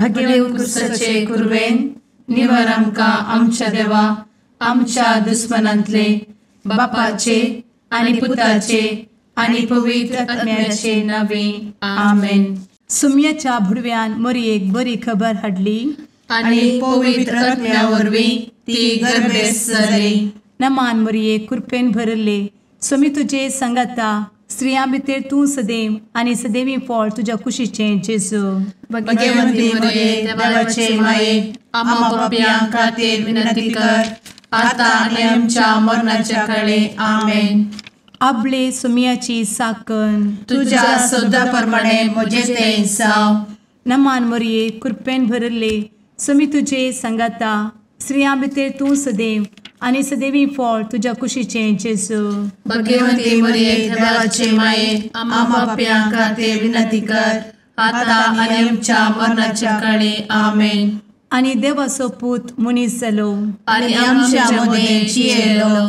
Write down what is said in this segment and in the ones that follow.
भगेव कुरवेन निवर आमकां आमच्या देवा आमच्या दुस्मनांतले बापाचे आनी पुताचे आनी पवित्र आत्म्याचे नावे आमेन. सुम्याच्या भुडव्यान मोरयेक बरी खबर हाडली आनी पवित्र आत्म्या वरवीं ती गर्भेस्त जाली. नमान मोरये, कृपेन भरले, स्वामी तुजे संगाता, स्त्रियां भितर तूं सदैव आनी सदैवी फळ तुज्या कुशीचें जेजू. भगवंती मोरये, देवाचे माये, आम्हा पापयां खातीर विनंती कर आता आनी आमच्या मरणाच्या काळे. आमेन. आपले सुम्याची साकन तुज्या सदा प्रमाणे म्हजें तें जावं. नमान मोरये, कृपेन भरले, स्वामी तुजे संगाता, स्त्रियां भितर तूं सदैव आनी सदैवी फळ तुज्या कुशीचें जेजू. भगवंती मोरये, देवाचे माये, आम्हा पापयां खातीर विनंती कर आता आनी आमच्या मरणाच्या काळे. आमेन. आनी देवाचो पूत मनीस जालो आनी आमच्या मदें जियेलो.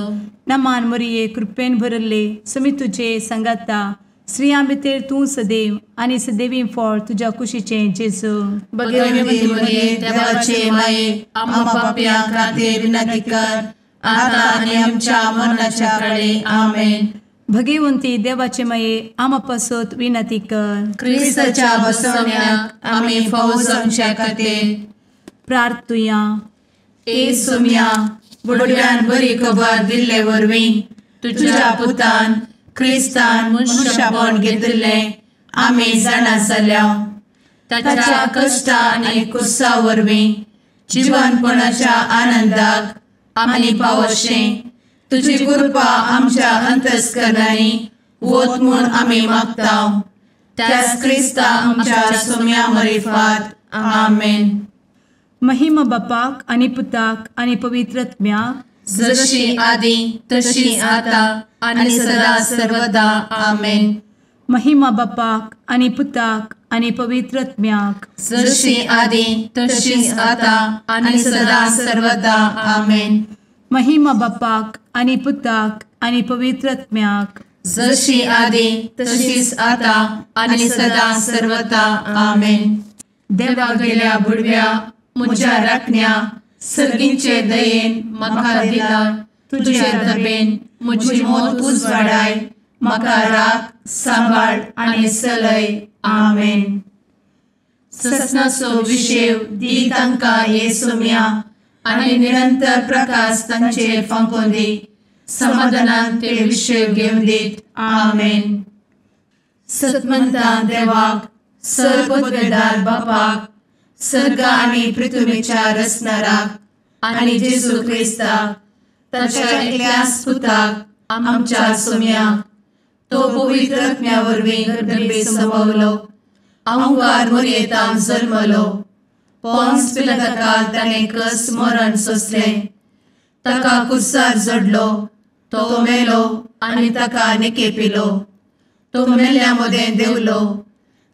नमान मोरये, कृपेन भरले, स्वामी तुजे संगाता, स्त्रियां भितर तूं सदैव आनी सदैवी फळ तुज्या कुशीचें जेजू. भगवंती मोरये, देवाचे माये, आम्हा पापयां खातीर विनंती कर आता आनी आमच्या मरणाच्या काळे. आमेन. भगवंती देवाचे माये, आम्हा पासत विनंती कर. क्रिस्ताच्या बसवण्याक आमी फावो जावच्या खातीर प्रार्थुया. ए सुम्या, बुडव्यान बरी खबर दिल्ले वरवीं तुज्या पुतान क्रिस्तान मनशापण घेतिल्लें आमी जाणा जाल्या. ताच्या कश्टा आनी कुसा वरवीं जिवनपणाच्या आनंदाक आमी पावशें तुजी कृपा आमच्या अंतस्करणांनी वत म्हूण आमी मागता. त्याच क्रिस्ता आमच्या सुम्या मरिफात. आमेन. महिमा बापाक आनी पुताक आनी पवित्र आत्म्याक, जशी आदी तशी आता आनी सदा सर्वदा. आमेन. महिमा बापाक आनी पुताक आनी पवित्र आत्म्याक, जशी आदी तशी आता आनी सदा सर्वदा. आमेन. महिमा बापाक आनी पुताक आनी पवित्र आत्म्याक, जशी आदी तशीच आता आनी सदा सर्वदा. आमेन. देवा गेल्या बुडव्या म्हज्या राखण्या सर्गींचे दयेन म्हाका दिला तुजे दबेन म्हजी मोत उजवाडाय, म्हाका राख सांबाळ आनी चलय. आमेन. ससनाचो विशेव दी तांकां हे सोम्या आनी निरंतर प्रकाश तांचेर फांकोवन दी, समाधानान ते विशेव घेवन दीत. आमेन. सतमंता देवाक, सर्वपदवेदार बापाक, सर्ग आनी पृथ्वीच्या रचणाराक आनी जेजू क्रिस्ताक ताच्या एकल्याच पुताक आमच्या सोम्याक, तो पवित्र आत्म्या वरवीं गर्भे संभवलो, अहंकार मोरयेतान जल्मलो, पोन्स पिलाताकाल ताणें कस मरण सोंसलें, ताका कुर्सार जडलो, तो मेलो आनी ताका निकेपिलो, तो मेल्ल्या मदें देंवलो,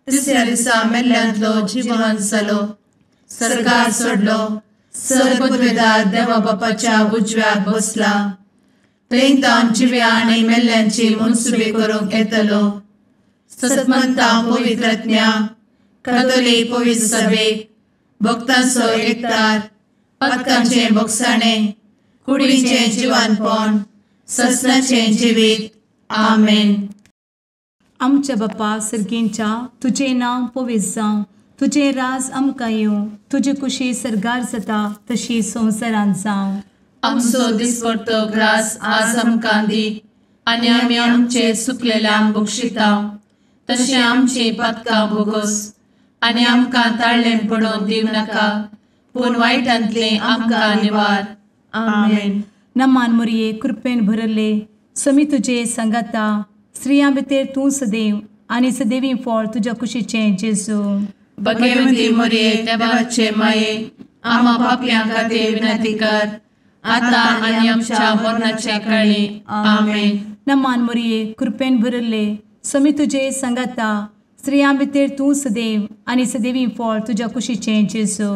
तिसऱ्या दिसा मेल्ल्यांतलो जिवन जालो, सर्गार सोडलो, सर्वपदवेदार देवा बापाच्या उजव्याक बसला, थंय तावन जिव्या आनी मेल्ल्यांची मनसुबी करूंक येतलो. सतमंता पवित्र आत्म्या, कातोलीक पवित्र सभेक, भक्तांचो एकतार, पातकांचें भोगसाणें, कुडीचें जिवानपण, ससनाचें जिवीत. आमेन. आमच्या बापा सर्गींच्या, तुजें नांव पवित्र जावं, तुजें राज आमकां येवं, तुजी कुशी सर्गार जाता तशी संवसारांत जावं. आमचो दिसपडतो ग्रास आज आमकां दी आनी आमी आमचे सुकलेल्यांक बक्षिता तशें आमची पातकां भोगोस आनी आमकां ताळ्ळें पडोवन दिवं नाका, पूण वायटांतलें आमकां निवार. आमेन. नमान मोरये, कृपेन भरले, स्वामी तुजे संगाता, स्त्रियां भितर तूं सदैव आनी सदैवी फळ तुज्या कुशीचें जेजू. भगवंती मोरये, देवाचे माये, आम्हा पापयां खातीर विनंती कर आता आनी आमच्या मरणाच्या काळी. आमेन. नमान मोरये, कृपेन भरले, स्वामी तुजे संगाता, स्त्रियां भितर तूं सदैव आनी सदैवी फळ तुज्या कुशीचें जेजू.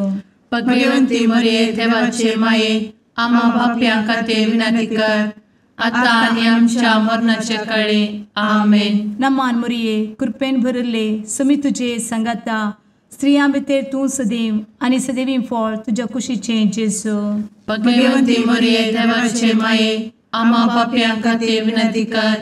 भगवंती मोरये, देवाचे माये, आम्हा पापयां खातीर विनंती कर आता आनी आमच्या मरणाच्या काळी. आमेन. नमान मोरये, कृपेन भरले, स्वामी तुजे संगाता, स्त्रियां भितर तूं सदैव आनी सदैवी फळ तुज्या कुशीचें जेजू। भगवंती मरिये देवाचे माये आम्हा पाप्यां खातीर विनंती कर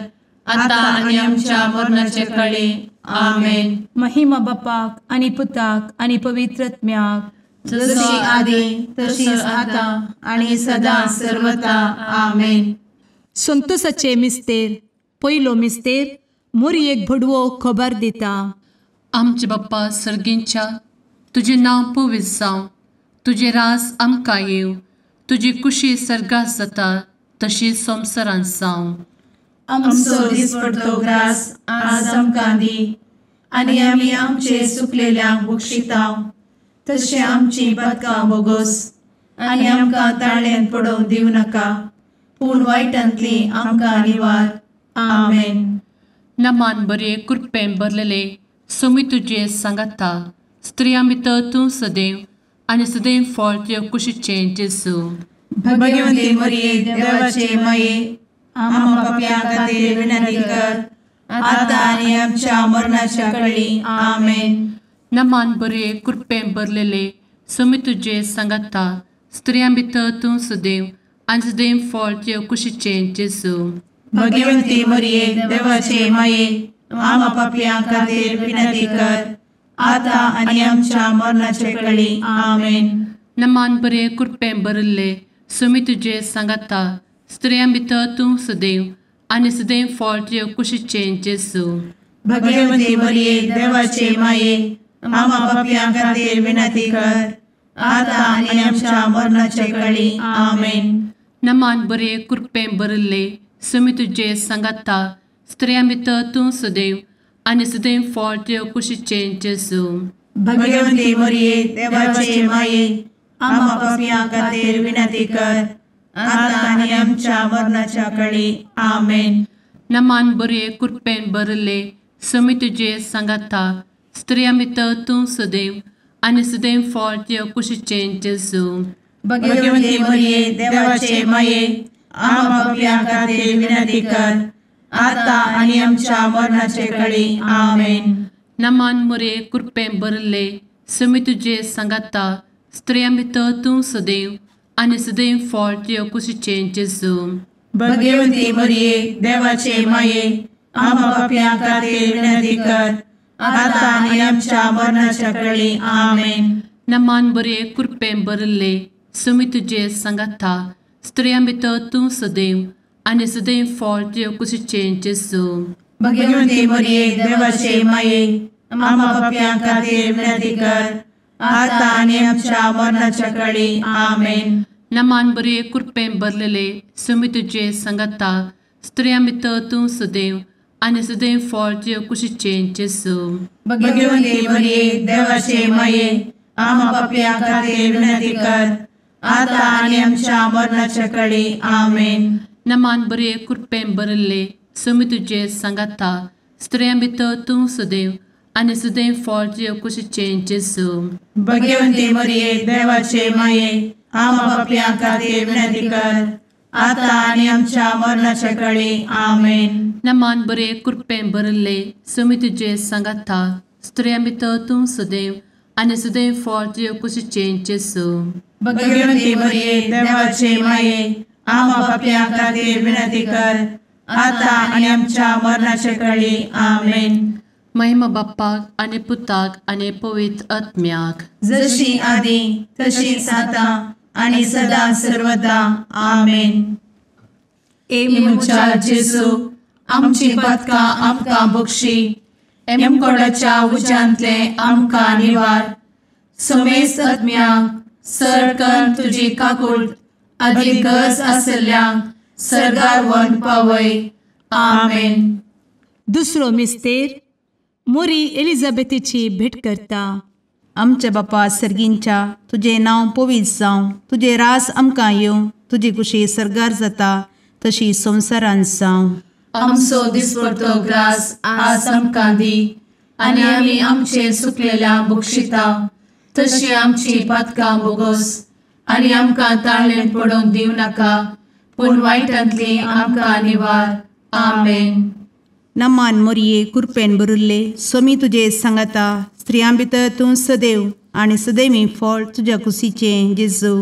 आतां आनी आमच्या मरणाचे काळी। आमेन। महिमा बापाक आनी पुताक आनी पवित्र आत्म्याक, जशी आदी तशीच आतां आनी सदां सर्वता। आमेन। संतोषाचे मिस्तेर पयलो मिस्तेर मोरयेक भडवो खबर दिता। आमचे बाप्पा सर्गींच्या तुजें नांव पवित्र जावं, तुजें राज आमकां येवं, तुजी कुशी सर्गात जाता तशी संवसारांत जावं। आमचो दिसपडतो ग्रास आज आमकां दी आनी आमी आमचे सुकलेल्यांक बक्षिता तशें आमची पातकां बोगोस आनी आमकां ताळ्यांत पडोवंक दिवं नाका, पूण वायटांतली आमकां निवार। आमेन। नमान बरे कृपेन भरलेले सोमी तुजे सांगाता, स्त्रियां भितर तूं सदैव आनी सदैव फळ तुज्या कुशीचें जेजू। भगवंती मरिये देवाचे माये आम्हा पाप्यां खातीर विनंती कर आतां आनी आमच्या मरणाच्या काळी। आमेन। नमान बरे कृपेन भरलेले सोमी तुजे सांगाता, स्त्रियां भितर तूं सदैव आनी सदैव फळ तुज्या कुशीचें जेजू। भगवंती मरिये देवाचे माये आम्हा पाप्यां खातीर विनंती कर आतां आनी आमच्या मरणाच्या काळी। आमेन। नमान बरे कृपेन भरिल्ले सोमी तुजे सांगाता, स्त्रियां भितर तूं सदैव आनी सदैव फळ तुज्या कुशीचें जेजू। भगवंती मरिये देवाचे माये आम्हा पाप्यां खातीर विनंती कर आतां आनी आमच्या मरणाच्या काळी। आमेन। नमान बरे कृपेन भरिल्ले सोमी तुजे सांगाता, स्त्रियां भितर तूं सदैव आनी सदैव फळ तुज्या कुशीचें जेजू। भगवंती मरिये देवाचे माये आम्हा पाप्यां खातीर विनंती कर आतां आनी आमच्या मरणाच्या काळी। आमेन। नमान बरे कृपेन भरिल्ले सोमी तुजे सांगाता, स्त्रियां भितर तूं सदैव आनी सदैव फळ तुज्या कुशीचें जेजू। भगवंती मरिये देवाचे माये आम्हा पाप्यां खातीर विनंती कर आतां आनी आमच्या मरणाचे काळी। आमेन। नमान मरिये कृपेन भरिल्ले सोमी तुजे सांगाता, स्त्रियां भितर तूं सदैव आनी सदैव फळ तुज्या कुशीचें जेजू। भगवंती मरिये देवाचे माये आम्हा पाप्यां खातीर विनंती कर आतां आनी आमच्या मरणाच्या काळी। आमेन। नमान बरे कृपेन भरिल्ले सोमी तुजे सांगाता, स्त्रियां भितर तूं सदैव आनी सदैव फळ तुज्या कुशीचें जेजू। भगवंती मरिये देवाचे माये आम्हा पाप्यां खातीर विनंती कर आतां आनी आमच्या मरणाच्या काळी। आमेन। नमान बरे कृपेन भरलेले सोमी तुजे सांगाता, स्त्रियां भितर तूं सदैव आनी सदैव फळ तुज्या कुशीचें जेजू। भगवंती मरिये देवाचे माये आम्हा पाप्यां खातीर विनंती कर आतां आनी आमच्या मरणाच्या काळी। आमेन। नमान बरे कृपेन भरिल्ले सोमी तुजे सांगाता, स्त्रियां भितर तूं सदैव आनी सदैव फळ तुज्या कुशीचें जेजू। भगवंती मरिये देवाचे माये आम्हा पाप्यां खातीर विनंती कर आतां आनी आमच्या मरणाच्या काळी। आमेन। नमान बरे कृपेन भरिल्ले सोमी तुजे सांगाता, स्त्रियां भितर तूं सदैव आनी सदैव फळ तुज्या कुशीचें जेजू। भगवंती मरिये देवाचे माये आम्हा पाप्यां खातीर विनंती कर आतां आनी आमच्या मरणाच्या काळी। आमेन। महिमा बाप्पाक आनी पुताक आनी पवित्र आत्म्याक, जशी आदी तशीच आतां आनी सदां सर्वदा। आमेन। ए म्हज्या जेजू आमची पातकां आमकां बक्षी, एमकोडाच्या उज्यांतले आमकां निवार, समेस्त आत्म्यांक सर तुजी काकूट आदी गरज आशिल्ल्यांक सर्गार व्हरून पावय। आमेन। दुसरो मिस्तेर मोरी एलिझाबेथीची भेट करता। आमच्या बापा सर्गींच्या तुजें नांव पवित्र जावं, तुजें रास आमकां येवं, तुजी कुशी सर्गार जाता तशी संवसारांत जावं। आमचो दिसपडतो ग्रास आज आमकां दी आनी आमी आमचे सुकलेल्या बक्षिता तशी आमची पातकां बोगोस आनी आमकां ताळ्ळेंत पडोवंक दिवं नाका, पूण वायटांतली आमकां निवार। आमेन। नमान मोरये कृपेन भरिल्ले स्वामी तुजे सांगाता, स्त्रियां भितर तूं सदैव आनी सदैवी फळ तुज्या कुशीचें जेजू।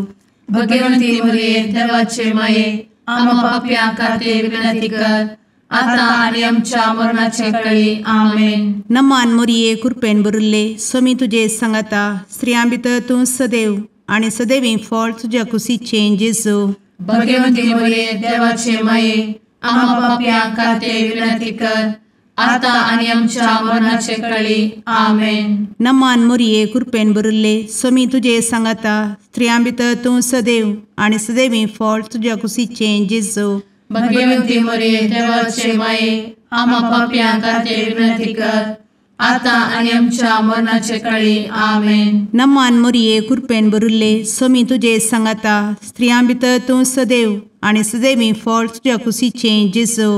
भगवंती मरिये देवाचे माये आम्हा पाप्यां खातीर विनंती कर आता आनी आमच्या मरणाचे वेळी। आमेन। नमान मोरये कृपेन भरिल्ले स्वामी तुजे सांगाता स्त्रियां भितर तूं सदैव आनी सदैवी फळ तुज्या कुशीचें जेजू। भगवंती मरिये देवाचे माये आम्हा पाप्यां खातीर विनंती कर आता आनी आमच्या मरणाचे वेळी। आमेन। नमान मोरये कृपेन भरिल्ले स्वामी तुजे सांगाता स्त्रियां भितर तूं सदैव आनी सदैवी फळ तुज्या कुशीचें जेजू। भगवंती मरिये देवाचे माये आम्हा पाप्यां खातीर विनंती कर आता आनी आमच्या मरणाचे वेळी। आमेन। नमान मोरये कृपेन भरिल्ले स्वामी तुजे सांगाता स्त्रियां भितर तूं सदैव आनी सदैवी फळ तुज्या कुशीचें जेजू।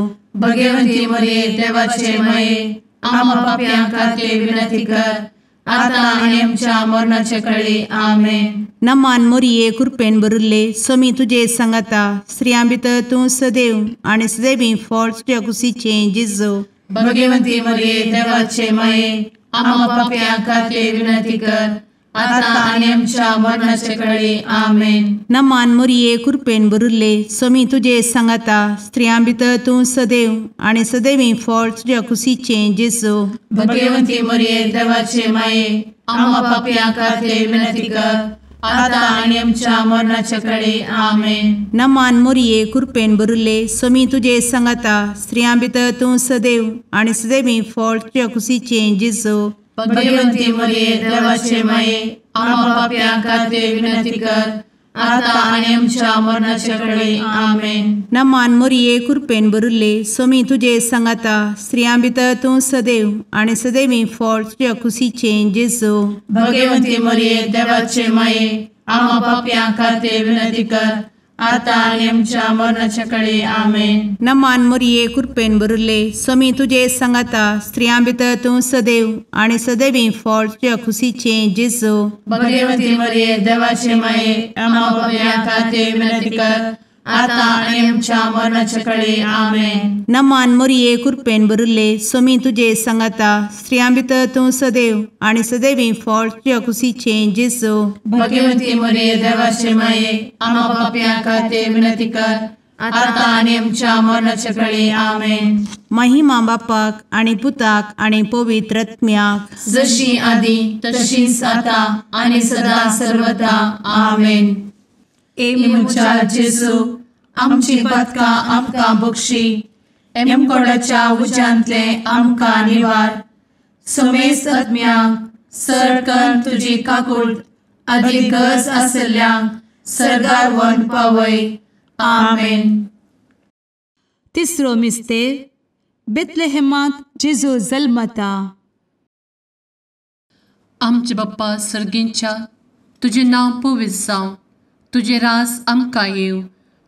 भगवंती मरिये देवाचे माये आम्हा पाप्यां खातीर विनंती कर आता आनी आमच्या मरणाचे वेळी। आमेन। नमान मोरये कृपेन भरिल्ले स्वामी तुजे सांगाता स्त्रियां भितर तूं सदैव आनी सदैवी फळ तुज्या कुशीचें जेजू। भगवंती मरिये देवाचे माये आम्हा पाप्यां खातीर विनंती कर आता आनी आमच्या मरणाचे वेळी। आमेन। नमान मोरये कृपेन भरिल्ले स्वामी तुजे सांगाता स्त्रियां भितर तूं सदैव आनी सदैवी फळ तुज्या कुशीचें जेजू। भगवंती मरिये देवाचे माये आम्हा पाप्यां खातीर विनंती कर आता आनी आमच्या मरणाचे वेळी। आमेन। नमान मोरये कृपेन भरिल्ले स्वामी तुजे सांगाता स्त्रियां भितर तूं सदैव आनी सदैवी फळ तुज्या कुशीचें जेजू। भगवंती मरिये देवाचे माये आम्हा पाप्यां खातीर विनंती कर आता आनी आमच्या मरणाचे वेळी। आमेन। नमान मोरये कृपेन भरिल्ले स्वामी तुजे सांगाता स्त्रियां भितर तूं सदैव आनी सदैवी फळ तुज्या कुशीचें जेजू। भगवंती मरिये देवाचे माये आम्हा पाप्यां खातीर विनंती कर आता आनी आमच्या मरणाचे वेळी। आमेन। नमान मोरये कृपेन भरिल्ले स्वामी तुजे सांगाता स्त्रियां भितर तूं सदैव आनी सदैवी फळ तुज्या कुशीचें जेजू। भगवंती मरिये देवाचे माये आम्हा पाप्यां खातीर विनंती कर आता आनी आमच्या मरणाचे वेळी। आमेन। नमान मोरये कृपेन भरिल्ले स्वामी तुजे सांगाता स्त्रियां भितर तूं सदैव आनी सदैवी फळ तुज्या कुशीचें जेजू। भगवंती मरिये देवाचे माये आम्हा पाप्यां खातीर विनंती कर आता आनी आमच्या मरणाचे वेळी। आमेन। महिमा बापाक आनी पुताक आनी पवित्र आत्म्याक जशी आदी तशीच आता आनी सदा सर्वदा। आमेन। ए म्हज्या जेजू आमची पातकां आमकां बक्षी एमकोडाच्या उज्यांतले आमकां निवार समेस्त आत्म्यांक सरकन तुजी काकूट आदी गरज आशिल्ल्यांक सर्गार व्हरून पावय। आमेन। तिसरो मिस्तेर बेथलेहेमांत जेजू जल्मता। आमचे बाप्पा सर्गींच्या तुजें नांव पवित्र जावं, तुजें राज आमकां येवं,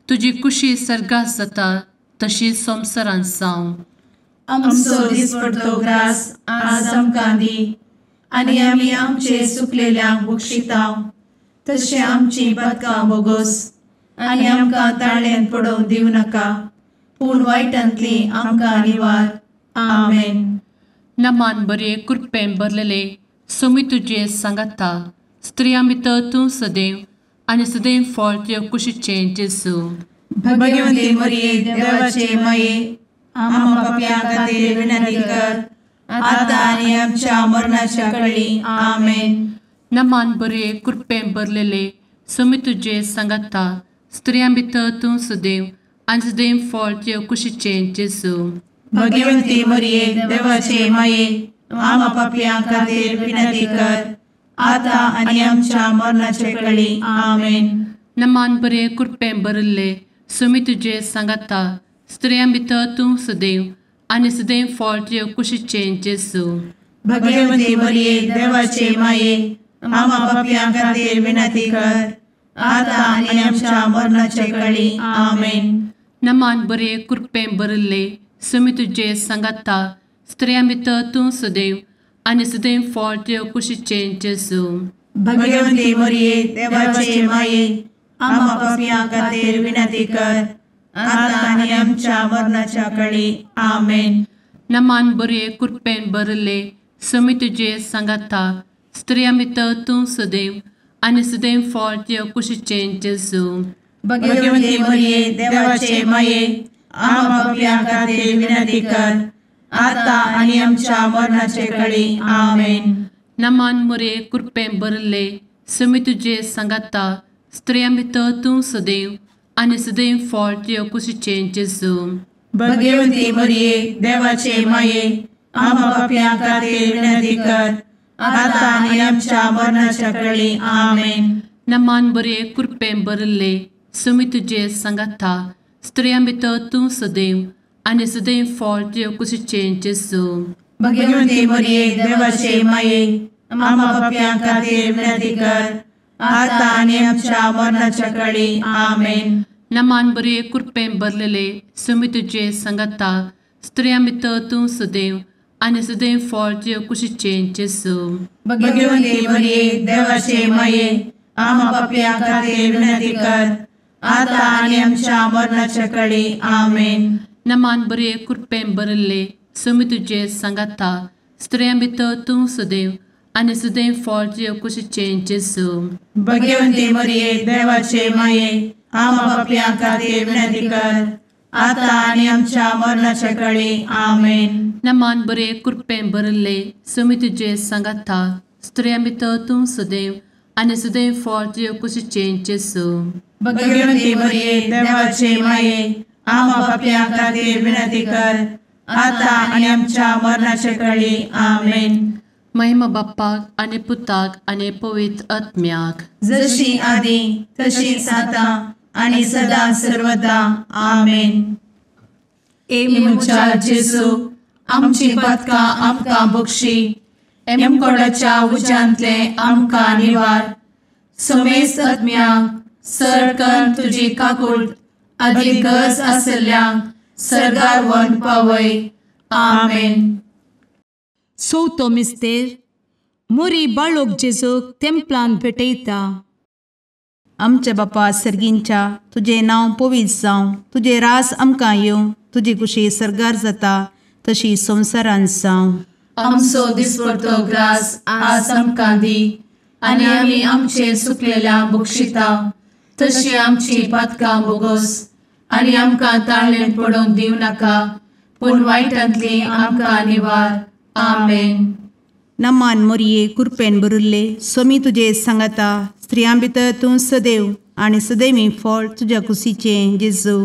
तुजी कुशी सर्गात जाता तशी संवसारांत जावं। आमचो दिसपडतो ग्रास आज आमकां दी आनी आमी आमचे सुकलेल्यांक बक्षिता तशें आमची पातकां बोगोस आनी आमकां ताळ्यान पडोवंक दिवं नाका पूण वायटांतली आमकां निवार। आमेन। नमान बरे कृपेन भरलेले स्वामी तुजे सांगाता स्त्रियां भितर तूं सदैव आनी सदैव फळ तुज्या कुशीचें जेजू। भगवंती मरिये देवाचे माये आम्हा पाप्यां खातीर विनंती कर आता आनी आमच्या मरणाच्या वेळी। आमेन। नमान बरे कृपेन भरलेले स्वामी तुजे सांगाता स्त्रियां भितर तूं सदैव आनी सदैव फळ तुज्या कुशीचें जेजू। भगवंती मरिये देवाचे माये आम्हा पाप्यां खातीर विनंती कर आता आनी आमच्या मरणाचे वेळी। आमेन। नमान बरे कृपेन भरिल्ले स्वामी तुजे सांगाता स्त्रियां भितर तूं सदैव आनी सदैव फळ तुज्या कुशीचें जेजू। भगवंती मरिये देवाचे माये आम्हा पाप्यां खातीर विनंती कर आता आनी आमच्या मरणाचे वेळी। आमेन। नमान बरे कृपेन भरिल्ले स्वामी तुजे सांगाता स्त्रियां भितर तूं सदैव आनी सदैव फळ तुज्या कुशीचें जेजू। भगवंती मरिये देवाचे माये आम्हा पाप्यां खातीर विनंती कर आता आनी आमच्या मरणाच्या वेळी। आमेन। नमान बरे कृपेन भरिल्ले समी तुजे सांगाता, स्त्रियां भितर तूं सदैव आनी सदैव फळ तुज्या कुशीचें जेजू। भगवती मरिये देवाचे माये, आम्हा पाप्यां खातीर विनंती कर, आता आनी आमच्या मरणाचे कळी। आमेन। नमान मोरये, कृपेन भरिल्ले, समी तुजे सांगाता, स्त्रियां भितर तूं सदैव आनी सदैव फळ तुज्या कुशीचें जेजू। भगवती मरिये देवाचे माये, आम्हा पाप्यां खातीर विनंती कर, आता आनी आमच्या मरणाच्या कळी। आमेन। नमान बरे, कृपेन भरिल्ले, समी तुजे सांगाता, स्त्रियां भितर तूं सदैव आनी सदैव फळ तुज्या कुशीचें जेजू। भगवती मरिये देवाचे माये, आम्हा पाप्यां खातीर विनंती कर, आता आनी आमच्या मरणाच्या कळी। आमेन। नमान बरे, कृपेन भरलेले, समी तुजे सांगाता, स्त्रियां भितर तूं सदैव आनी सदैव फळ तुज्या कुशीचें जेजू। भगवती मरिये देवाचे माये, आम्हा पाप्यां खातीर विनंती कर, आता आनी आमच्या मरणाच्या कळी। आमेन। नमान बरे, कृपेन भरिल्ले, समी तुजे सांगाता, स्त्रियां भितर तूं सदैव आनी सदैव फळ तुज्या कुशीचें जेजू। भगवती मरिये देवाचे माये, आम्हा पाप्यां खातीर विनंती कर, आता आनी आमच्या मरणाच्या कळी। आमेन। नमान बरे, कृपेन भरिल्ले, समी तुजे सांगाता, स्त्रियां भितर तूं सदैव आनी सदैव फळ तुज्या कुशीचें जेजू। भगवती मरिये देवाचे माये, आम्हा पाप्यां खातीर विनंती कर, आता आनी आमच्या मरणाच्या कळी। आमेन। महिमा बाप्पाक आनी पुताक आनी पवित्र आत्म्याक, जशी आदी तशीच आता आनी सदा सर्वदा। आमेन। ए म्हज्या जेजू, आमची पातकां आमकां बक्षी, एमकोडाच्या उज्यांतले आमकां निवार, समेस्त आत्म्यांक सरकन तुजी काकूट आदी गरज आसल्ल्यांक सर्गार व्हरून पावय। आमेन। चवथो मिस्तेर, मोरी बाळोक जेजूक तेंपलान भेटयता। आमच्या बापा सर्गींच्या, तुजें नांव पवित्र जावं, तुजें राज आमकां येवं, तुजी कुशी सर्गार जाता तशी संवसारांत जावं। आमचो दिसपडतो ग्रास आज आमकां दी, आनी आमी आमचे सुकलेल्या बक्षिता, तशी आमची पातकां बोगोस, आनी आमकां ताळेन पडोवंक दिवं नाका, पूण वायटांतली आमकां निवार। आमेन। नमान मोरये, कृपेन भरिल्ले, स्वामी तुजे सांगाता, स्त्रियां भितर तूं सदैव आनी सदैवी फळ तुज्या कुशीचें जेजू।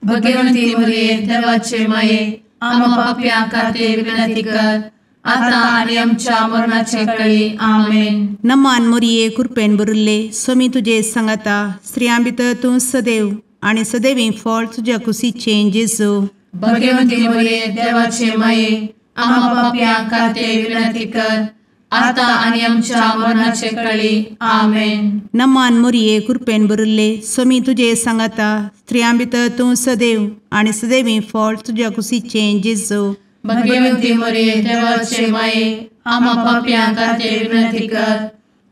भगवती मरिये देवाचे माये, आम्हा पाप्यां खातीर विनंती कर, आता आनी आमच्या मरणाचे कळी। आमेन। नमान मोरये, कृपेन भरिल्ले, स्वामी तुजे सांगाता, स्त्रियां भितर तूं सदैव आनी सदैवी फळ तुज्या कुशीचें जेजू। भगवती मरिये देवाचे माये, आम्हा पाप्यां खातीर विनंती कर, आता आनी आमच्या मरणाचे कळी। आमेन। नमान मोरये, कृपेन भरिल्ले, स्वामी तुजे सांगाता, स्त्रियां भितर तूं सदैव आनी सदैवी फळ तुज्या कुशीचें जेजू। भगवती मरिये देवाचे माये, आम्हा पाप्यां खातीर विनंती कर,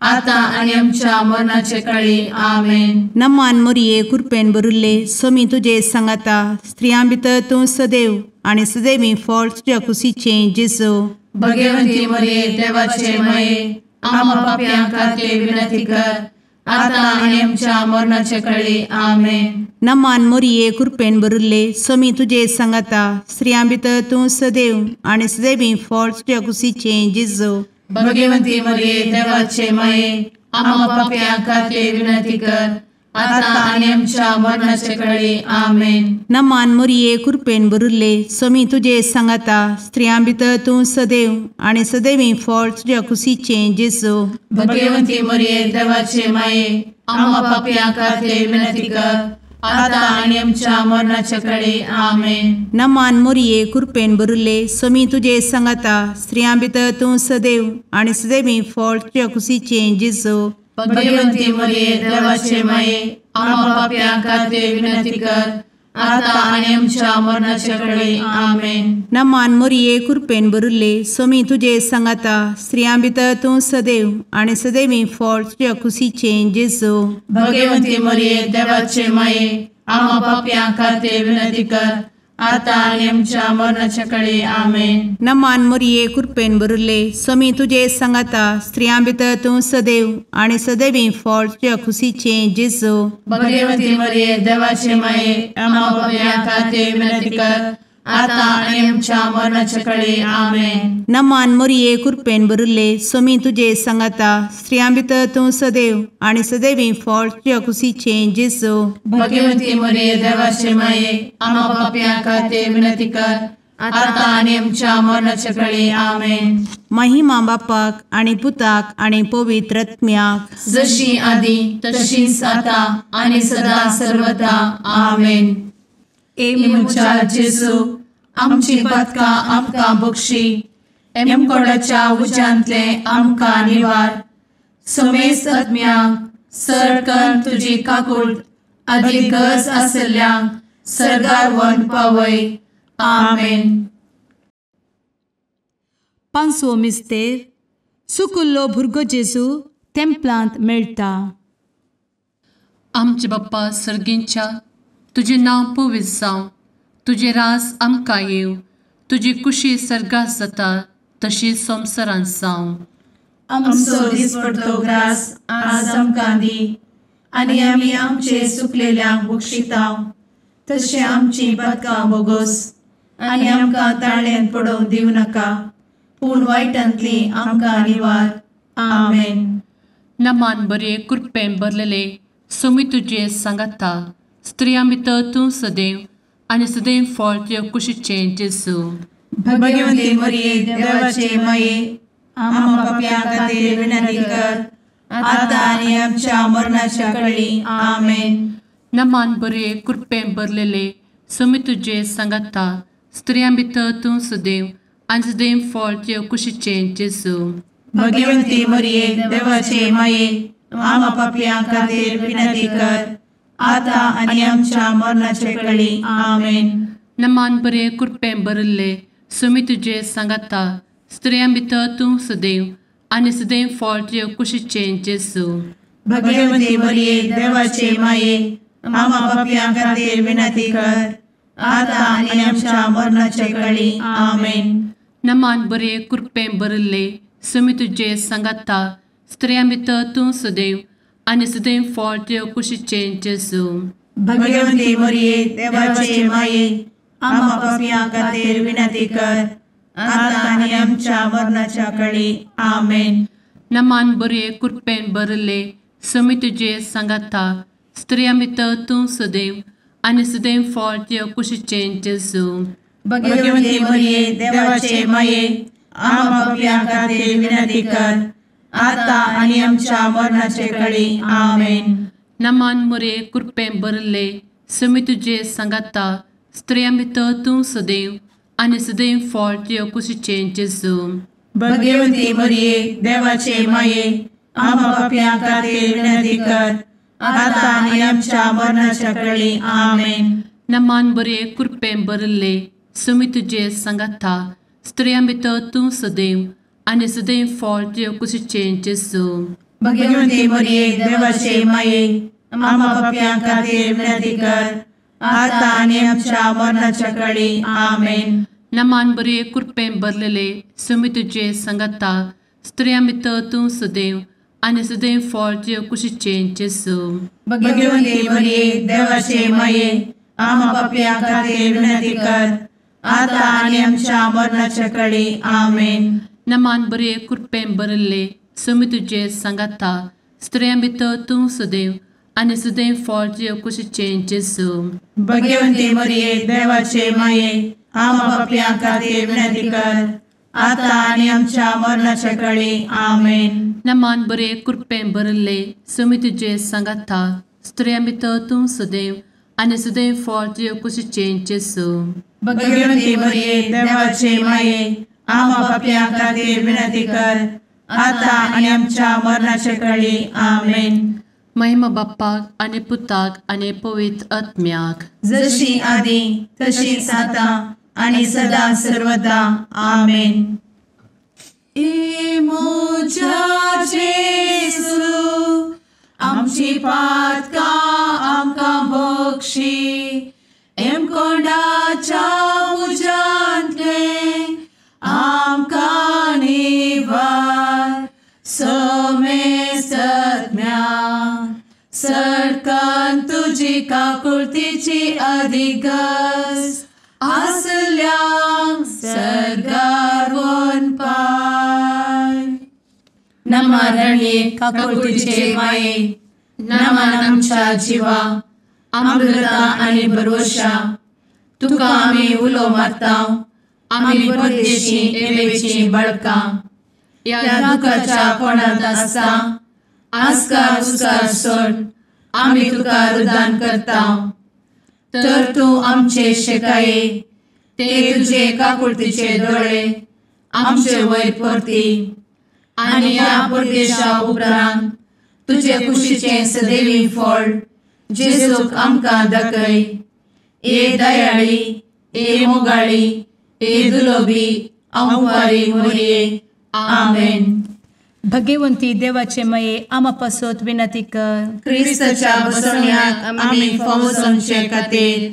आता आनी आमच्या मरणाचे कळी। आमेन। नमान मोरये, कृपेन भरिल्ले, स्वामी तुजे सांगाता, स्त्रियां भितर तूं सदैव आनी सदैवी फळ तुज्या कुशीचें जेजू। भगवती मरिये देवाचे माये, आम्हा पाप्यां खातीर विनंती कर, आता आनी आमच्या मरणाचे कळी। आमेन। नमान मोरये, कृपेन भरिल्ले, स्वामी तुजे सांगाता, स्त्रियां भितर तूं सदैव आनी सदैवी फळ तुज्या कुशीचें जेजू। भगवती मरिये देवाचे माये, आम्हा पाप्यां खातीर विनंती कर, आता आनी आमच्या मरणाचे कळी। आमेन। नमान मोरये, कृपेन भरिल्ले, स्वामी तुजे सांगाता, स्त्रियां भितर तूं सदैव आनी सदैवी फळ तुज्या कुशीचें जेजू। भगवती मरिये देवाचे माये, आम्हा पाप्यां खातीर विनंती कर, आता आनी आमच्या मरणाचे कळी। आमेन। नमान मोरये, कृपेन भरिल्ले, स्वामी तुजे सांगाता, स्त्रियां भितर तूं सदैव आनी सदैवी फळ तुज्या कुशीचें जेजू। भगवती मरिये देवाचे माये, आम्हा पाप्यां खातीर विनंती कर, आता आनी आमच्या मरणाचे कळी। आमेन। नमान मोरये, कृपेन भरिल्ले, स्वामी तुजे सांगाता, स्त्रियां भितर तूं सदैव आनी सदैवी फळ तुज्या कुशीचें जेजू। भगवती मरिये देवाचे माये, आम्हा पाप्यां खातीर विनंती कर, आतां आनी आमच्या मरणाच्या कळे. आमेन. नमान मोरये कृपेन भरिल्ले, स्वामी तुजे सांगाता, स्त्रियां भितर तूं सदैव आनी सदैवी फळ तुज्या खुशीचें जेजू. भगवती मरिये देवाचे माये, आम्हा पाप्यां खातीर विनंती कर, आतां आनी आमच्या मरणाच्या कळे. आमेन. नमान मोरये कृपेन भरिल्ले, स्वामी तुजे सांगाता, स्त्रियां भितर तूं सदैव आनी सदैवी फळ तुज्या खुशीचें जेजू. भगवती मरिये देवाचे माये, आम्हा पाप्यां खातीर विनंती कर, आतां आनी आमच्या मरणाच्या कळे. आमेन. महिमा बापाक आनी पुताक आनी पवित्र आत्म्याक, जशी आदी तशीच आतां आनी सदा सर्वदा. आमेन. ए म्हज्या जेजू, आमची पातकां आमकां बक्षी, एमकोडाच्या उज्यांतले आमकां निवार, समेस्त आत्म्यांक सरकन तुजी काकूट आदी गरज आशिल्ल्यांक सर्गार व्हरून पावय. आमेन. पांचवो मिस्तेर, सुकुल्लो भुरगो जेजू तेंपलांत मेळटा. आमचे बाप्पा सर्गींच्या, तुजें नांव पवित्र जावं, तुजें राज आमकां येवं, तुजी कुशी सर्गात जाता तशी संवसारांत जावं. आमचो दिसपडतो ग्रास आज आमकां दी, आनी आमी आमचे सुकलेल्यांक बक्षिता तशें आमची पातकां बोगोस, आनी आमकां ताळ्यांत पडोवंक दिवं नाका, पूण वायटांतली आमकां निवार. आमेन. नमान बरे कृपेन भरलेले, स्वामी तुजे सांगाता, स्त्रियां भितर तूं सदैव आनी सदैव फळ तुज्या कुशीचें जेजू. भगवती मरिये देवाचे माये, आम्हा पाप्यां खातीर विनंती कर, आतां आनी आमच्या मरणाच्या कळी. आमेन. नमान बरे कृपेन भरलेले, स्वामी तुजे सांगाता, स्त्रियां भितर तूं सदैव आनी सदैव फळ तुज्या कुशीचें जेजू. भगवती मरिये देवाचे माये, आम्हा पाप्यां खातीर विनंती कर, आतां आनी आमच्या मरणाचे कळी. आमेन. नमान बरे कृपेन भरिल्ले, स्वामी तुजे सांगाता, स्त्रियां भितर तूं सदैव आनी सदैव फळ तुज्या कुशीचें जेजू. भगवती मरिये देवाचे माये, आम्हा पाप्यां खातीर विनंती कर, आतां आनी आमच्या मरणाचे कळी. आमेन. नमान बरे कृपेन भरिल्ले, स्वामी तुजे सांगाता, स्त्रियां भितर तूं सदैव आनी सदैव फळ तुज्या कुशीचें जेजू. भगवती मरिये देवाचे माये, आम्हा पाप्यां खातीर विनंती कर, आतां आनी आमच्या मरणाच्या कळी. आमेन. नमान बरे कृपेन भरिल्ले, स्वामी तुजे सांगाता, स्त्रियां भितर तूं सदैव आनी सदैव फळ तुज्या कुशीचें जेजू. भगवती मरिये देवाचे माये, आम्हा पाप्यां खातीर विनंती कर, आतां आनी आमच्या मरणाचे कळी. आमेन. नमान मरिये कृपेन भरिल्ले, स्वामी तुजे सांगाता, स्त्रियां भितर तूं सदैव आनी सदैव फळ तुज्या कुशीचें जेजू. भगवती मरिये देवाचे माये, आम्हा पाप्यां खातीर विनंती कर, आतां आनी आमच्या मरणाच्या कळी. आमेन. नमान बरे कृपेन भरिल्ले, स्वामी तुजे सांगाता, स्त्रियां भितर तूं सदैव आनी सदैव फळ तुज्या कुशीचें जेजू. भगवती मरिये देवाचे माये, आम्हा पाप्यां खातीर विनंती कर, आतां आनी आमच्या मरणाच्या कळी. आमेन. नमान बरे कृपेन भरलेले, स्वामी तुजे सांगाता, स्त्रियां भितर तूं सदैव आनी सदैव फळ तुज्या कुशीचें जेजू. भगवती मरिये देवाचे माये, आम्हा पाप्यां खातीर विनंती कर, आतां आनी आमच्या मरणाच्या कळी. आमेन. नमान बरे कृपेन भरिल्ले, स्वामी तुजे सांगाता, स्त्रियां भितर तूं सदैव आनी सदैव फळ तुज्या कुशीचें जेजू. भगवती मरिये देवाचे माये, आम्हा पाप्यां खातीर विनंती कर, आतां आनी आमच्या मरणाच्या कळी. आमेन. नमान बरे कृपेन भरिल्ले, स्वामी तुजे सांगाता, स्त्रियां भितर तूं सदैव आनी सदैव फळ तुज्या कुशीचें जेजू. भगवती मरिये देवाचे माये, आम्हा पाप्यां खातीर विनंती कर, आतां आनी आमच्या मरणाच्या कळी. आमेन. महिमा बाप्पाक आनी पुताक आनी पवित्र आत्म्याक, जशी आदी तशीच आतां आनी सदा सर्वदा. आमेन. ए म्हज्या जेजू, आमची पातकां आमकां बक्षी, एमकोंडाच्या तुजी काकुळतीची अधिगस आसल्यांक सर्गार वनपाय. नमा रणये काकुळतीचे माये, नमन आमच्या जिवा, अमृता आनी भरवशा, तुका आमी उलो मारता, आमी परदेशी एवेची बळकां, ह्या दुखाच्या कोणांत आसता आस्कार उस्कार सोड आमी तुका रुदान करता. तर तूं आमचे शेकाये ते तुजे काकुळतीचे दोळे आमचे वयर परती आनी ह्या परदेशा उपरांत तुजे कुशीचें सदैवी फळ जेजूक आमकां दाखय. ए दयाळी, ए मोगाळी, ए दुलोबी अंवारी मोरये. आमेन. भगवंती देवाचे मये आमा पासत विनंती कर. क्रिस्ताच्या बसवण्याक आमी फावो जावचे खातीर.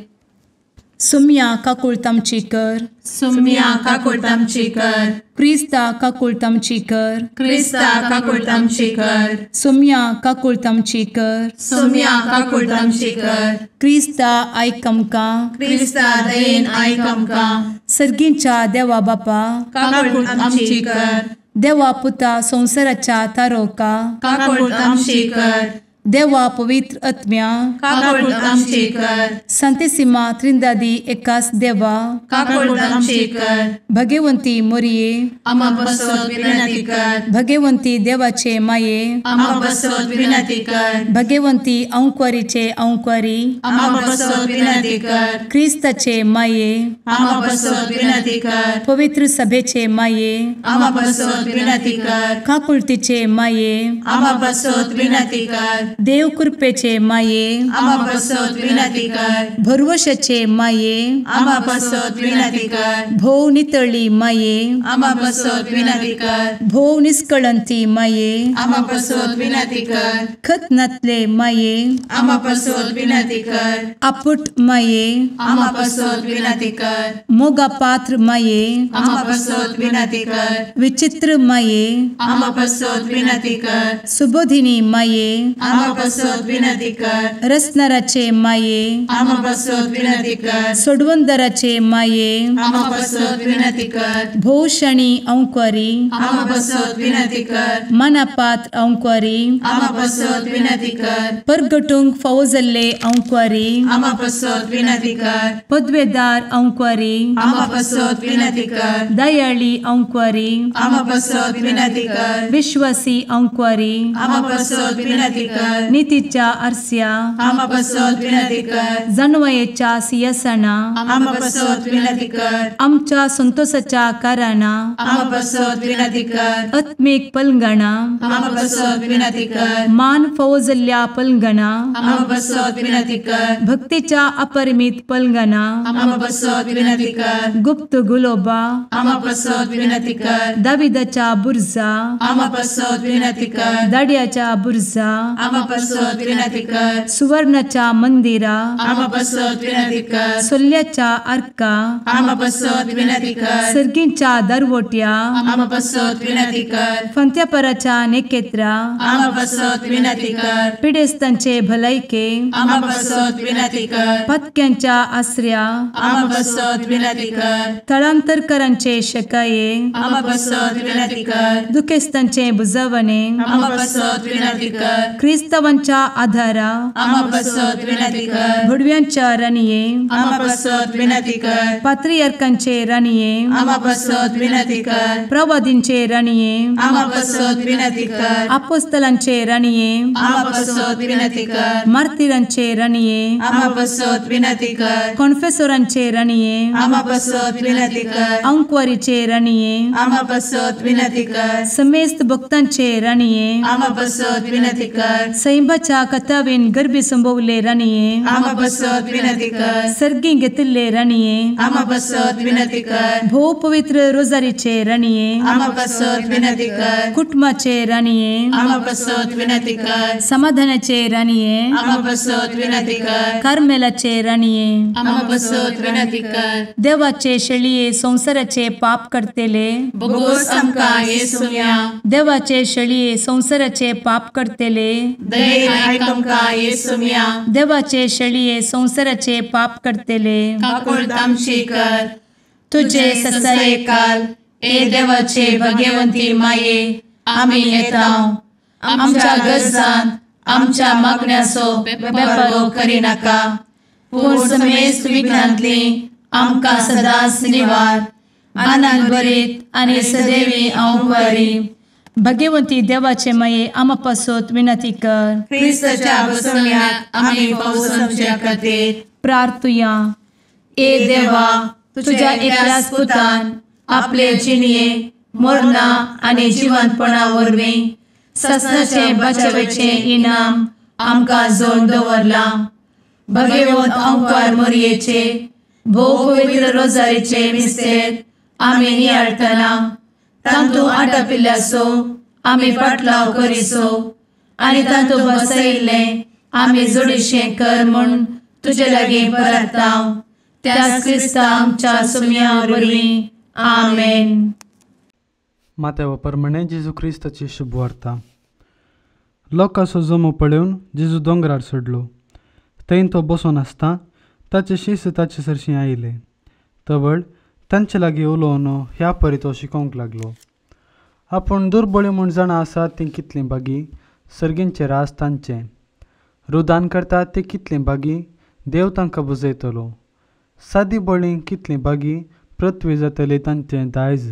सुम्या काकुळत आमची कर. सुम्या काकुळत आमची कर. क्रिस्ता काकुळत आमची कर. क्रिस्ता काकुळत आमची कर. सुम्या काकुळत आमची कर. सुम्या काकुळत आमची कर. क्रिस्ता आयक आमकां. क्रिस्ता दयेन आयक आमकां. सर्गींच्या देवा बापा काकुळत आमची कर. देवा पुता संवसाराच्या तारोका काकुळत आमची कर. देवा पवित्र आत्म्या काकुळत आमची कर. संतेसिमा त्रिंदादी एकास देवा काकुळत आमची कर. भगवंती मोरये आमा पासत विनंती कर. भगवंती देवाचे माये आमा पासत विनंती कर. भगवंती अंकुरीचे अंकुरी आमा पासत विनंती कर. क्रिस्ताचे माये आमा पासत विनंती कर. पवित्र सभेचे माये आमा पासत विनंती कर. काकुळतीचे माये आमा पासत विनंती कर. देव कृपेचे माये आमा पासत विनंती कर. भरवशाचे माये आमा पासत विनंती कर. भोव नितळी माये आमा पासत विनंती कर. भोव निष्कळंती माये आमा पासत विनंती कर. खत नातले माये आमा पासत विनंती कर. आपुट माये आमा पासत विनंती कर. मोगा पात्र माये आमा पासत विनंती कर. विचित्र माये आमा पासत विनंती कर. सुबोधिनी माये आमा पासत विनंती कर. रसनाराचे माये आमा पासत विनंती कर. सोडवंदराचे माये आमा पासत विनंती कर. भोवशणी अंकुरी आमा पासत विनंती कर. मनापात्र अंकुरी आमा पासत विनंती कर. परगटूंक फावो जाल्ले अंकुरी आमा पासत विनंती कर. पदवेदार अंकुरी आमा पासत विनंती कर. दयाळी अंकुरी आमा पासत विनंती कर. विश्वासी अंकुरी आमा पासत विनंती कर. नितीच्या आरस्या आमा पासत विनंती कर. जानवयेच्या सिंहासना आमा पासत विनंती कर. आमच्या संतोषाच्या कारणा आमा पासत विनंती कर. आत्मीक पलंगणा आमा पासत विनंती कर. मान फावो जाल्ल्या पलंगणा आमा पासत विनंती कर. भक्तीच्या अपरिमित पलंगणा आमा पासत विनंती कर. गुप्त गुलोबा आमा पासत विनंती कर. दाविदाच्या बुर्जा आमा पासत विनंती कर. दाड्याच्या बुर्जा आमा पासत विनंती कर. सुवर्णाच्या मंदिरा आमा पासत विनंती कर. सोल्ल्याच्या आर्का आमा पासत विनंती कर. सर्गींच्या दरवट्या आमा पासत विनंती कर. फंत्यापराच्या नेकेत्रा आमा पासत विनंती कर. पिडेस्तांचे भलायके आमा पासत विनंती कर. पत्क्यांच्या आसऱ्या आमा पासत विनंती कर. थळांतरकरांचे शकाये आमा पासत विनंती कर. दुखेस्तांचे बुजवणे आमा पासत विनंती कर. क्रिस्तावांच्या आधारा आमा पासत विनंती कर. भुडव्यांच्या राणये आमा पासत विनंती कर. पात्रियार्कांचे राणये आमा पासत विनंती कर. प्रवादींचे राणये आमा पासत विनंती कर. अपोस्तलांचे राणये आमा पासत विनंती कर. मार्तिरांचे राणये आमा पासत विनंती कर. कॉन्फेसोरांचे राणये आमा पासत विनंती कर. अंकुवारीचे राणये आमा पासत विनंती कर. समेस्त भक्तांचे राणये आमा पासत विनंती कर. सैंबाच्या कथावेन गर्भी संभवले राणये आमा पासत विनंती कर. सर्गी घेतिल्ले राणये आमा पासत विनंती कर. भोव पवित्र रोजारीचे राणये आमा पासत विनंती कर. कुटुंबाचे राणये आमा पासत विनंती कर. समाधानाचे राणये आमा पासत विनंती कर. कार्मेलाचे राणये आमा पासत विनंती कर. देवाचे शेळये संवसाराचे पाप करतेले बोगोस आमकां येसुम्या देवाचे शेळये संवसाराचे पाप करतेले दयेन आयक आमकां येसुम्या। देवाचे शेळये संवसाराचे पाप करतले काकुळट आमची कर। तुजे ससायेकाल ए देवाचे भगवंती माये आमी येता आमच्या गरजान आमच्या मागण्याचो बेपर्वो करिनाका पूण समेस्त विघ्नांतली आमकां सदांच निवार। आनंद भरीत आनी सदैवी अंवकारी भगवंती देवाचे माये आमा पासत विनंती कर। क्रिस्ताच्या बसवण्याक आमी पावसाच्या खातीर प्रार्थुया। ए देवा तुझ्या एकल्याच पुतान आपले जिणये मरणा आनी जिवंतपणा वरवीं ससनाचे बचावेचे इनाम आमकां जोडून दवरलां। भगवंत अंकार मोरयेचे भोव पवित्र रोजारीचे मिस्तेर आमी नियाळटना तांतू आटापिल्ल्याचो आमी पाटलाव करिसो आनी तांतू बसयिल्लें आमी जोडीशें कर म्हूण तुजे लागीं परता त्याच क्रिस्ता आमच्या सुम्या वरवीं आमेन। मात्या प्रमाणे जेजू क्रिस्ताची शुभवार्ता। लोकांचो जमो पळोवन जेजू दोंगरार चडलो। थंय तो बसून आसता ताचे शिस्त ताचे सरशीं आयले। तवळ तांचे लागीं उलोवन ह्या परी तो शिकोवंक लागलो। आपूण दुर्बळी म्हूण जाणां आसात तीं कितलीं बागी सर्गींचें राज तांचें। रुदान करतात तीं कितलीं बागी देव तांकां बुजयतलो। सादी बळी कितलीं बागी पृथ्वी जातली तांचें दायज।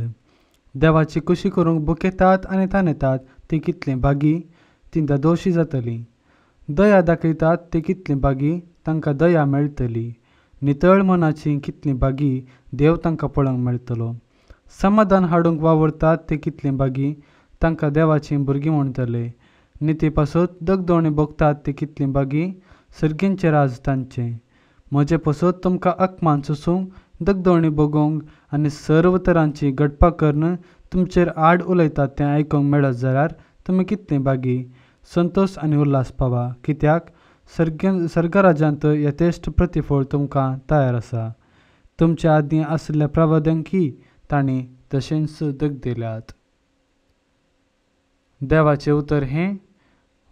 देवाची कुशी करूंक बुकेतात आनी तानेतात तीं कितलीं बागी तीं दादोशी जातलीं। दया दाखयतात तीं कितलीं बागी तांकां दया मेळटली। नितळ मनाची कितलीं बागी देव तांकां पळोवंक मेळटलो। समाधान हाडूंक वावुरतात तीं कितलीं बागी तांकां देवाचीं भुरगीं म्हणटले। निती पासत दगदोणी भोगतात तीं कितलीं बागी सर्गींचें राज तांचें। म्हजे पासत तुमकां अपमान सोसूंक दगदोणी भोगोवंक आनी सर्व तरांची घडपां करून तुमचेर आड उलयतात तें आयकूंक मेळत जाल्यार तुमी कितलीं बागी संतोश आनी उल्हास पावा, कित्याक सर्गराज्यांत यथेश्ट प्रतिफळ तुमकां तयार आसा। तुमच्या आदीं आशिल्ल्या प्रवाद्यांकी तांणी तशेंच दग दिल्यात। देवाचें उतर हें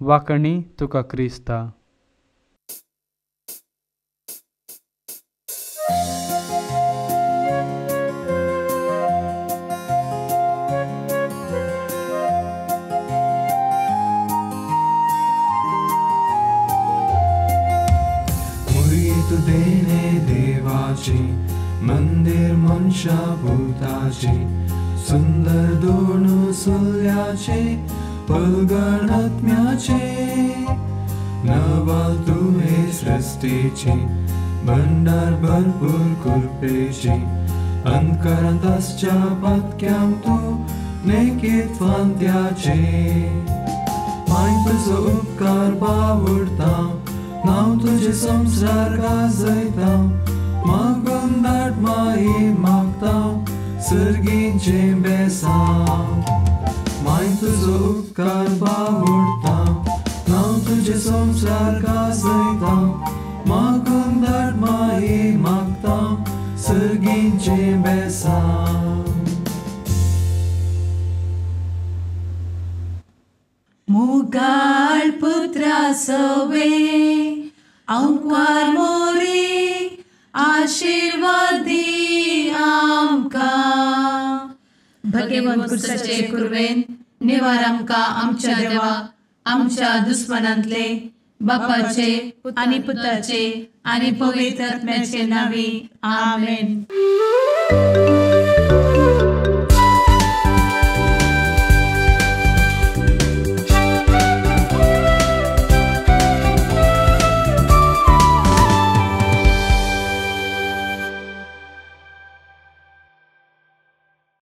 वाकणी तुका क्रिस्ता। मंदिर मनशा भूताचे सुंदर दोन सुल्याचे पलगण आत्म्याचे नवाल तुहे सृष्टीचे भंडार भरपूर कृपेचे अंधकारांत आसच्या पातक्यांक तूं नेकीत फांत्याचे माय तुजो उपकार बावडता नांव तुजें संवसार गाजयता मागून दाट माई मागता सर्गींचें बेसांव माय तुजो उपकार बावडता नांव तुजें संवसार गाजयता मागून दाट माई मागता सर्गींचें बेसांव। मुगाळ पुत्रा सवे अंकार मोरी आशीर्वादी आमकां। भगवंत क्रिस्ताचे कुर्वेन निवार आमकां आमच्या देवा आमच्या दुस्मनांतले बापाचे आनी पुताचे आनी पवित्र आत्म्याचे नांवी आमेन।